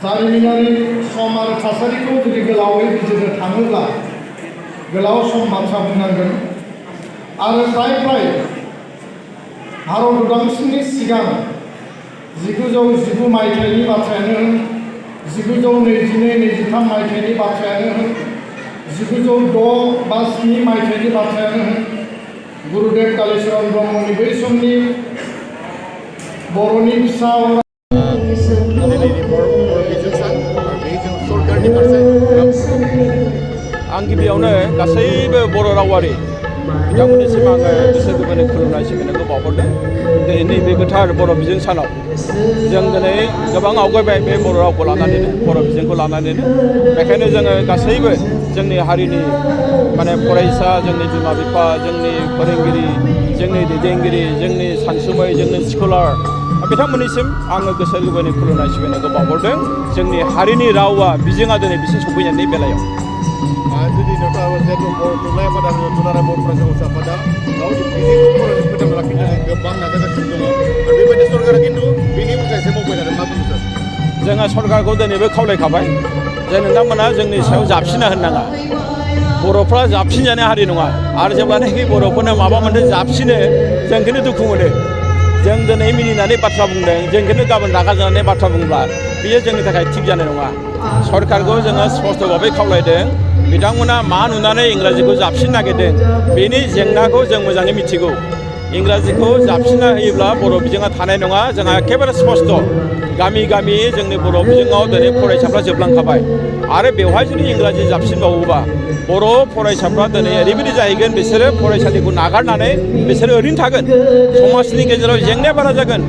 जारिमिनारि सम आरो थासारिखौ जुदि गोलावै बिजिरनो थाङोब्ला गोलाव सम बाथ्रा बुंनांगोन आरो प्राय भारत उदांस्रिनि सिगां 1919 मायथाइनि बाथ्रायानो होन 1922-23 मायथाइनि बाथ्रायानो होन 1906 बा 7 मायथाइनि बाथ्रायानो होन गुरुदेव कालीचरण ब्रह्मनि बै समनि बर'नि फिसा आं गिबियावनो गासैबो बर' रावारि बिथांमोननिसिम आङो गोसो गोरबोनि खुलुमनाय सिबिनायखौ बावहरदों। दिनै नैबे गोथार बर' बिजों सानाव जों दिनै गोबां आवगायबाय बे बर' रावखौ लानानैनो बर' बिजोंखौ लानानैनो बेखायनो जोङो गासैबो जोंनि हारिनि फरायसा जोंनि बिमा बिफा जोंनि फोरोंगिरि जोंनि दैदेनगिरि जोंनि सानसुमै जोंनि स्कलार बिथांमोननिसिम आङो गोसो गोरबोनि खुलुमनाय सिबिनायखौ बावहरदों। जोंनि हारिनि रावा बिजोङा दिनै बिसिम सफैनायनि बेलायाव jadi nota jatuh mulai pada saudara mau proses pada kalau di sini proses kita melakukan gebang naga cenderung lebih banyak सरकार किन्तु बिनि उनजों एसे मावबाय थादों मा बुंदों जोङो सरकारखौ दिनैबो खावलायखाबाय जे नोंथांमोना जोंनि सायाव जाबसिना होननाङा बर'फ्रा जाबसिनजानाय हारि नङा आरो जेब्लानाखि बर'फोरनो माबा मोनसे जाबसिनो जों खिन्थु दुखु मोनो जों दिनै मिनिनानै बाथ्रा बुंदों जों खिन्थु गाबोन रागा जोंनानै बाथ्रा बुंब्ला बेयो जोंनि थाखाय थिग जानाय नङा सरकारखौ जोङो स्पष्ट भाबै खावलायदों बिथांमोना मा नुनानै इंराजिखौ जाबसिन नागिरदों बेनि जेंनाखौ जों मोजाङै मिथिगौ इंराजिखौ जाबसिनना होयोब्ला बर' बिजोङा थानाय नङा जोंहा एखेबारे स्पष्ट गामि गामि जोंनि बर' बिजोङाव दिनै फरायसाफ्रा जोबलांखाबाय आरो बेवहाय जुदि इंराजि जाबसिनबावोबा बर' फरायसाफ्रा दिनै ओरैबायदि जाहैगोन बिसोरो फरायसालिखौ नागारनानै बिसोरो ओरैनो थागोन समाजनि गेजेराव जेंनाया बारा जागोन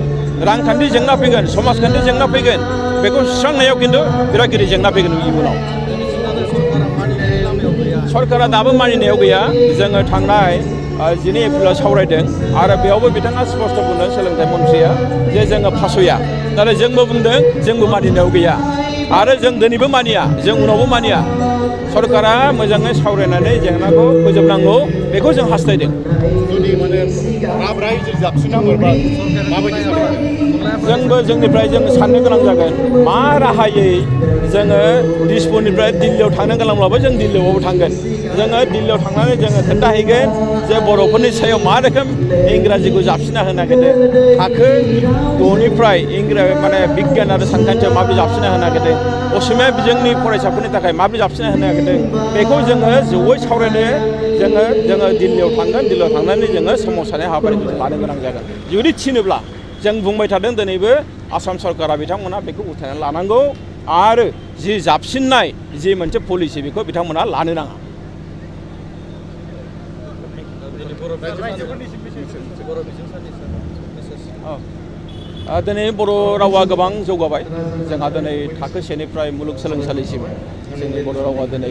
रांखान्थि जेंना फैगोन समाजखान्थि जेंना फैगोन बेखौ सुस्रांनायाव खिन्थु बिराद गिदिर जेंना फैगोन इयुनाव सरकारा दाबो मानिनायाव गैया जोङो थांनाय 12 एप्रिलाव सावरायदों आरो बेयावबो बिथाङा स्पष्ट बुंदों सोलोंथाइ मन्थ्रिया जे जोङो फास'या नाथाय जोंबो बुंदों जोंबो मानिनायाव गैया आरो जों दिनैबो मानिया जों उनावबो मानिया सरकारा मोजाङै सावरायनानै जेंनाखौ फोजोबनांगौ बेखौ जों हास्थायदों जुदि माब्रै जाबसिनना हरबा माबायदि जागोन जोंबो जोंनिफ्राय जों साननो गोनां जागोन मा राहायै जोङो दिसपुरनिफ्राय दिल्लीयाव थांनो गोनांब्लाबो जों दिल्लीयावबो थांगोन जोङो दिल्लीयाव थांनानै जोङो खोन्थाहैगोन जे बर'फोरनि सायाव मा रोखोम इंराजिखौ जाबसिनना होनो नागिरदों थाखो 6निफ्राय बिगियान आरो सानखान्थियाव माबोरै जाबसिनना होनो नागिरदों असमिया बिजोंनि फरायसाफोरनि थाखाय माबोरै जाबसिनना होनो नागिरदों बेखौ जोङो जयै सावरायनो जोङो दिल्लीयाव थांगोन दिल्लीयाव थांनानै जोङो सोमावसारनाय हाबाफारिखौ जों लानो गोनां जागोन जुदि थिनोब्ला जों बुंबाय थादों दिनैबो आसाम सरकारा बिथांमोना बेखौ उथायनानै लानांगौ आरो जि जाबसिननाय जि मोनसे पलिसि बेखौ बिथांमोना लानो नाङा दिनै बर' रावा गोबां जौगाबाय जोंहा दिनै थाखो 1निफ्राय मुलुगसोलोंसालिसिम जोंनि बर' रावा दिनै